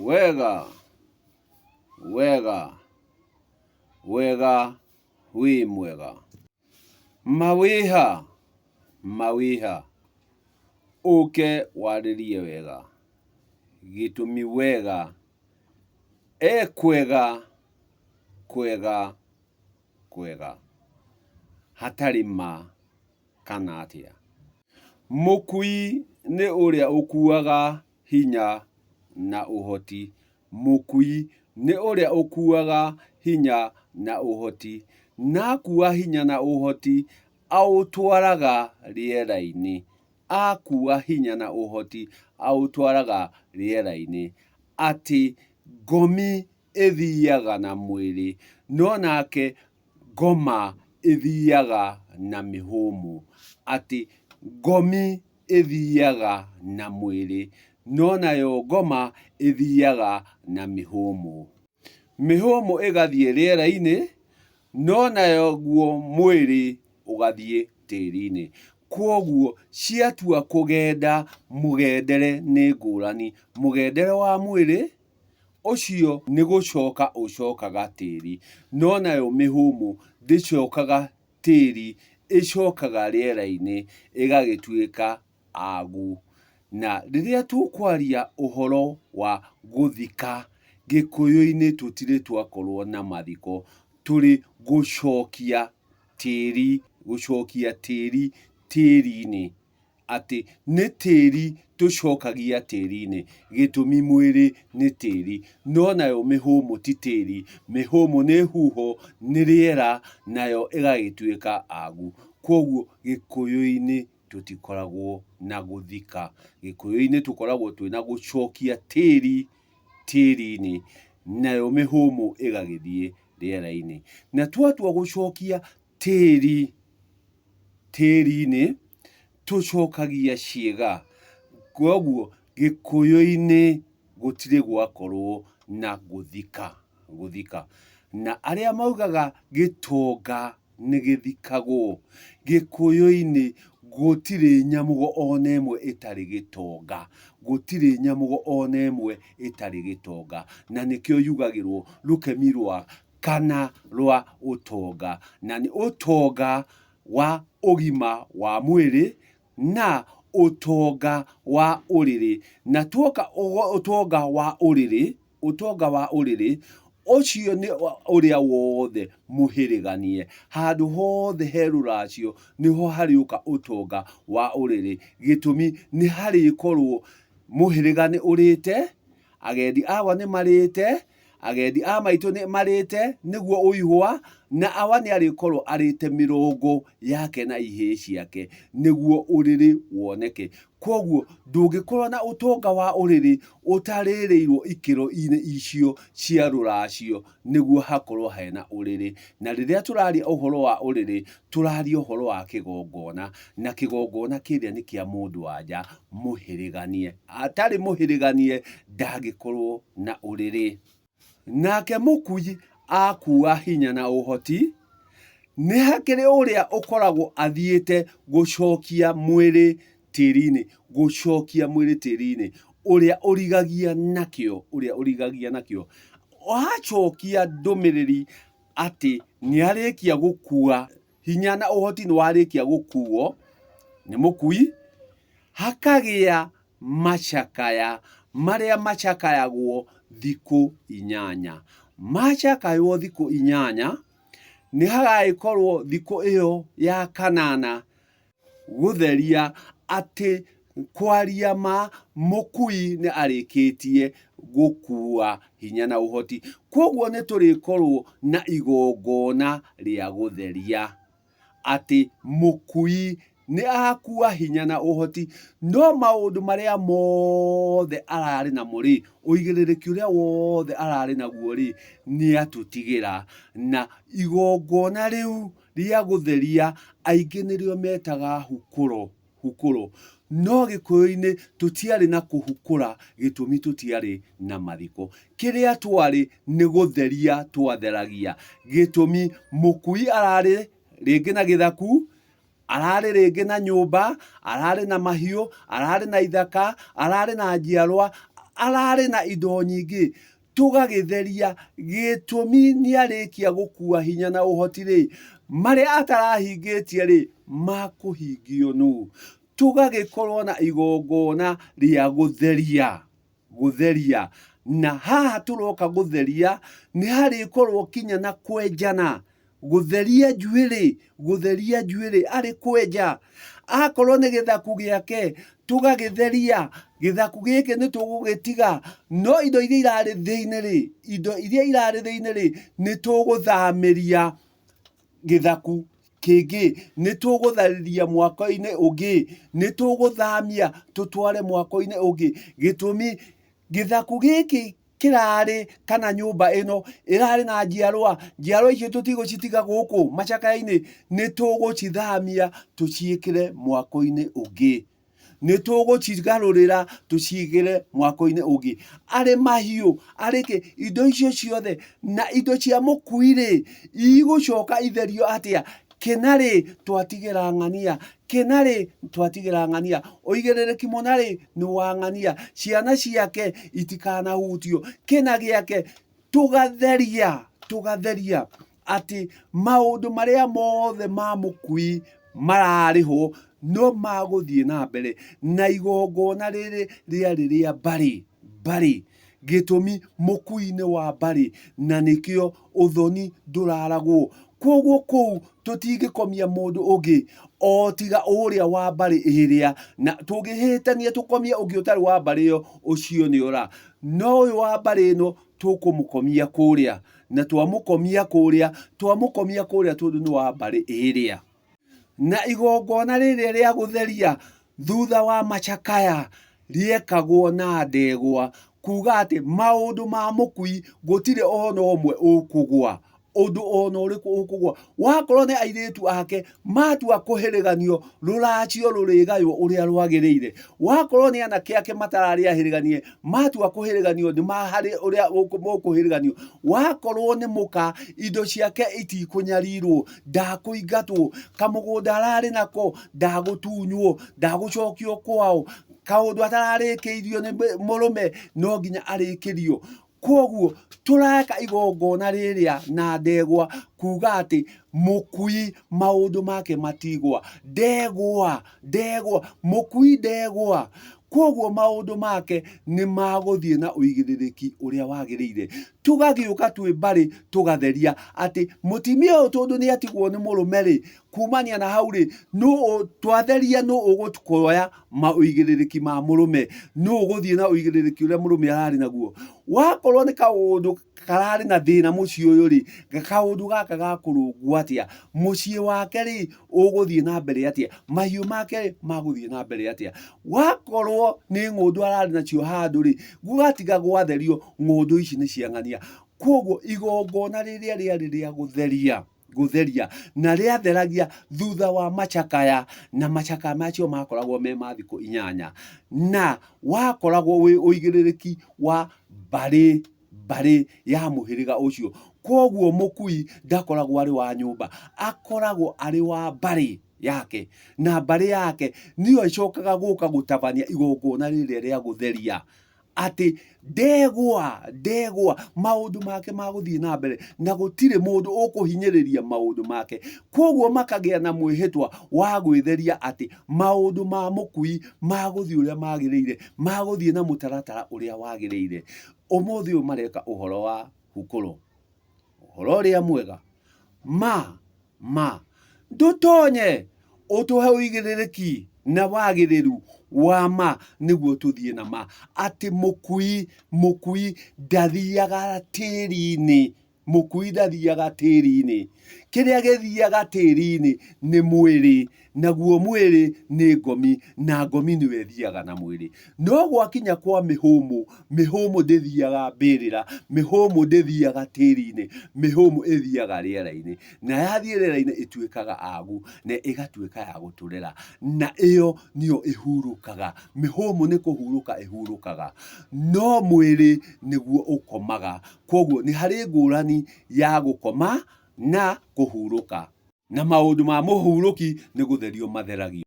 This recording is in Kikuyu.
Wega, wega, wega wĩ mwega. Mawĩha, mawĩha, ũke warĩrie wega. Gĩtũmi wega, e kwega, kwega, kwega. Hatarĩ ma kana atĩa? Mũkui nĩ ũrĩa ũkuaga hinya na ũhoti. Mũkui nĩ ũrĩa ũkuaga hinya na ũhoti. Na akua hinya na ũhoti aũtwaraga rĩera-inĩ. Akua hinya na ũhoti aũtwaraga rĩera-inĩ. Atĩ ngomi ĩthiaga na mwĩrĩ, no nake ngoma ĩthiaga na mĩhũmũ. Atĩ ngomi ĩthiaga na mwĩrĩ, no nayo ngoma ĩthiaga na mĩhũmũ. Mĩhũmũ ĩgathiĩ rĩera-inĩ, no naguo mwĩrĩ ũgathiĩ tĩri-inĩ. Kwoguo ciatua kũgenda mũgendere nĩ ngũrani. Mũgendere wa mwĩrĩ, ũcio nĩ gũcoka ũcokaga tĩri, no nayo mĩhũmũ ndĩcokaga tĩri, ĩcokaga rĩera-inĩ ĩgagĩtuĩka agu. Na rĩrĩa tũkwaria ũhoro wa gũthika, Gĩkũyũ-inĩ tũtirĩ twakorwo na mathiko, tũrĩ gũcokia tĩri, gũcokia tĩri tĩri-inĩ. Atĩ nĩ tĩri tũcokagia tĩri-inĩ, gĩtũmi mwĩrĩ nĩ tĩri, no nayo mĩhũmũ ti tĩri, mĩhũmũ nĩ huho, nĩ rĩera, nayo ĩgagĩtuĩka agu. Kwoguo Gĩkũyũ-inĩ tũtikoragwo na gũthika, Gĩkũyũ-inĩ tũkoragwo twĩna gũcokia tĩri tĩri-inĩ, nayo mĩhũmũ ĩgagĩthiĩ rĩera-inĩ. Na twatua gũcokia tĩri tĩri-inĩ, tũcokagia ciĩga. Kwoguo Gĩkũyũ-inĩ gũtirĩ gwakorwo na gũthika, gũthika. Na arĩa maugaga gĩtonga nĩ gĩthikagwo, Gĩkũyũ-inĩ gũtirĩ nyamũgo ona ĩmwe ĩtarĩ gĩtonga, gũtirĩ nyamũgo ona ĩmwe ĩtarĩ gĩtonga. Na nĩkĩo yugagĩrwo rũkemi rwa kana rwa ũtonga, na nĩ ũtonga wa ũgima wa mwĩrĩ na ũtonga wa ũrĩrĩ. Na tuoka ũtonga wa ũrĩrĩ, ũtonga wa ũrĩrĩ, ũcio nĩ ũrĩa wothe mũhĩrĩganie. Handũ hothe he rũracio nĩho harĩũka ũtonga wa ũrĩrĩ. Gĩtũmi nĩ harĩkorwo mũhĩrĩga nĩ ũrĩte, agendi awa nĩ marĩte, Agendi a maitũ nĩ marĩte nĩguo ũihwa, na awa nĩ arĩkorwo arĩte mĩrongo yake na ihĩĩ ciake nĩguo ũrĩrĩ woneke. Kwoguo ndũngĩkorwo na ũtonga wa ũrĩrĩ ũtarĩrĩirwo ikĩro-inĩ icio cia rũracio nĩguo hakorwo hena ũrĩrĩ. Na rĩrĩa tũraria ũhoro wa ũrĩrĩ, tũraria ũhoro wa kĩgongona, na kĩgongona kĩrĩa nĩ kĩa mũndũ wa nja mũhĩrĩganie. Atarĩ mũhĩrĩganie ndangĩkorwo na ũrĩrĩ. Nake mũkui akua hinya na ũhoti, nĩ hakĩrĩ ũrĩa ũkoragwo athiĩte gũcokia mwĩrĩ tĩri-inĩ, gũcokia mwĩrĩ tĩri-inĩ, ũrĩa ũrigagia nakĩo, ũrĩa ũrigagia nakĩo. Acokia ndũmĩrĩri atĩ nĩ arĩkia gũkua, hinya na ũhoti nĩ warĩkia gũkuo nĩ mũkui, hakagĩa macakaya marĩa macakayagwo thikũ inyanya. Macakaywo thikũ inyanya, nĩ hagagĩkorwo thikũ ĩyo ya kanana gũtheria atĩ kwaria ma mũkui nĩ arĩkĩtie gũkua hinya na ũhoti. Kwoguo nĩ tũrĩkorwo na igongona rĩa gũtheria. atĩ mũkui nĩ akua hinya na ũhoti, no maũndũ marĩa mothe ararĩ namo rĩ, ũigĩrĩrĩki ũrĩa wothe ararĩ naguo rĩ, nĩ atũtigĩra. Na igongona rĩu rĩa gũtheria aingĩ nĩrĩo metaga hukũro. Hukũro. No Gĩkũyũ-inĩ tũtiarĩ na kũhukũra gĩtũmi tũtiarĩ na mathiko. Kĩrĩa twarĩ nĩ gũtheria twatheragia. Gĩtũmi mũkui ararĩ rĩngĩ na gĩthaku, ararĩ rĩngĩ na nyũmba, ararĩ na mahiũ, ararĩ na ithaka, ararĩ na njiarwa. Ararĩ na indo nyingĩ, tũgagĩtheria, gĩtũmi nĩarĩkia gũkua hinya na ũhoti-rĩ, marĩa atarahingĩtie-rĩ, makũhingio nũ? Tũgagĩkorwo na igongona rĩa gũtheria, gũtheria. Na haha tũroka gũtheria, nĩ harĩkorwo kinya na kwenjana, gũtheria njuĩrĩ, gũtheria njuĩrĩ arĩ kwenja. Akorwo nĩ gĩthaku gĩake, tũgagĩtheria, gĩthaku gĩkĩ nĩ tũgũgĩtiga, no indo iria irarĩ thĩinĩ rĩ, indo iria irarĩ thĩinĩ rĩ, nĩ tũgũthamĩria gĩthaku kĩngĩ, nĩ tũgũtharĩria mwako-inĩ ũngĩ, nĩ tũgũthamia tũtware mwako-inĩ ũngĩ. Gĩtũmi, gĩthaku gĩkĩ kĩrarĩ kana nyũmba ĩno ĩrarĩ na njiarwa, njiarwa icio tũtigũcitiga gũkũ macakaya-inĩ, nĩ tũgũcithamia tũciĩkĩre mwako-inĩ ũngĩ. Nĩ tũgũcigarũrĩra tũcigĩre mwako-inĩ ũngĩ. Arĩ mahiũ, arĩ kĩ, indo icio ciothe na indo cia mũkui rĩ, igũcoka itherio atĩa? Kĩna-rĩ, twatigĩra ng'ania, kĩna-rĩ, twatigĩra ng'ania, ũigĩrĩrĩki mũna-rĩ, nĩ wa ng'ania, ciana ciake itikanahutio, kĩna gĩake, tũgatheria, tũgatheria atĩ maũndũ marĩa mothe ma mũkui mararĩ ho no magũthiĩ na mbere na igongona rĩrĩ rĩarĩ rĩa mbarĩ, mbarĩ. Gĩtũmi mũkui nĩ wa mbarĩ na nĩkĩo ũthoni ndũraragwo. Kwoguo kũu tũtingĩkomia mũndũ ũngĩ o tiga ũrĩa wa mbarĩ ĩrĩa, na tũngĩhĩtania tũkomie ũngĩ ũtarĩ wa mbarĩ ĩyo, ũcio nĩ ora. No ũyũ wa mbarĩ ĩno tũkũmũkomia kũrĩa, na twamũkomia kũrĩa, twamũkomia kũrĩa tondũ nĩ wa mbarĩ ĩrĩa. Na igongona rĩrĩa rĩa gũtheria thutha wa macakaya rĩekagwo na ndegwa, kuga atĩ maũndũ ma mũkui gũtirĩ ona ũmwe ũkũgwa, ũndũ ona ũrĩkũ ũkũgwa. Wakorwo nĩ airĩtu ake matua kũhĩrĩganio, rũracio rũrĩgaywo ũrĩa rwagĩrĩire. Wakorwo nĩ anake ake matararĩ ahĩrĩganie, matua kũhĩrĩganio nĩ harĩ ũrĩa mũkũhĩrĩganio. Wakorwo nĩ mũka, indo ciake itikũnyarirwo, ndakũingatwo, kamũgũnda ararĩ nako ndagũtunywo, ndagũcokio kwao, kaũndũ atararĩkĩirio nĩ mũrũme no nginya arĩkĩrio. Kwoguo tũreka igongona rĩrĩa na ndegwa kuga atĩ mũkui maũndũ make matigwa. Ndegwa, ndegwa, mũkui ndegwa. Kwoguo maũndũ make nĩ magũthiĩ na ũigĩrĩrĩki ũrĩa wagĩrĩire. Tũgagĩũka twĩ mbarĩ tũgatheria atĩ mũtimia ũyũ tondũ nĩ atigwo nĩ mũrũme rĩ, kumania na hau rĩ, nũ twatheria nũ ũgũkuoya maũigĩrĩrĩki ma mũrũme, nũ ũgũthiĩ na ũigĩrĩrĩki ũrĩa mũrũme ararĩ naguo. Wakorwo nĩ kaũndũ kararĩ na thĩna mũciĩ ũyũ rĩ, kaũndũ gaka gakũrũngwo atĩa? Mũciĩ wake rĩ, ũgũthiĩ na mbere atĩa? Mahiũ make rĩ, magũthiĩ na mbere atĩa? Wakorwo nĩ ng'ũndũ ararĩ nacio handũ rĩ, gũgatiga gwatherio ng'ũndũ ici nĩ cia ng'ania. Kwoguo igongona rĩrĩa rĩarĩ rĩa gũtheria, gũtheria na rĩatheragia thutha wa macakaya, na macakaya macio makoragwo me ma thikũ inyanya, na wakoragwo wĩ ũigĩrĩrĩki wa mbarĩ mbarĩ ya mũhĩrĩga ũcio. Kwoguo mũkui ndakoragwo arĩ wa nyũmba, akoragwo arĩ wa mbarĩ yake, na mbarĩ yake nĩyo ĩcokaga gũka gũtabania igongona rĩrĩa rĩa gũtheria atĩ ndegwa ndegwa maũndũ make magũthiĩ na mbere na gũtirĩ mũndũ ũkũhinyĩrĩria maũndũ make. Kwoguo makagĩa na mwĩhĩtwa wa gwĩtheria atĩ maũndũ ma mũkui magũthiĩ ũrĩa magĩrĩire, magũthiĩ na mũtaratara ũrĩa wagĩrĩire. Ũmũthĩ ũyũ mareka ũhoro wa hukũro, ũhoro ũrĩa mwega ma ma ndũtonye ũtũhe ũigĩrĩrĩki na wagĩrĩru wa ma nĩguo tũthiĩ na ma atĩ mũkui mũkui ndathiaga tĩri-inĩ Mũkui ndathiaga tĩri-inĩ. Kĩrĩa gĩthiaga tĩri-inĩ nĩ mwĩrĩ, naguo mwĩrĩ nĩ ngomi, na ngomi nĩyo ĩthiaga na mwĩrĩ. No gwakinya kwa mĩhũmũ, mĩhũmũ ndĩthiaga mbĩrĩra, mĩhũmũ ndĩthiaga tĩri-inĩ, mĩhũmũ ĩthiaga rĩera-inĩ. Na yathiĩ rĩera-inĩ ĩtuĩkaga agu, na ĩgatuĩka ya gũtũrera. Na ĩyo nĩyo ĩhurũkaga. Mĩhũmũ nĩ kũhurũka ĩhurũkaga, no mwĩrĩ nĩguo ũkomaga. Kwoguo nĩ harĩ ngũrani ya gũkoma na kũhurũka. Na maũndũ ma mũhurũki nĩ gũtherio matheragio.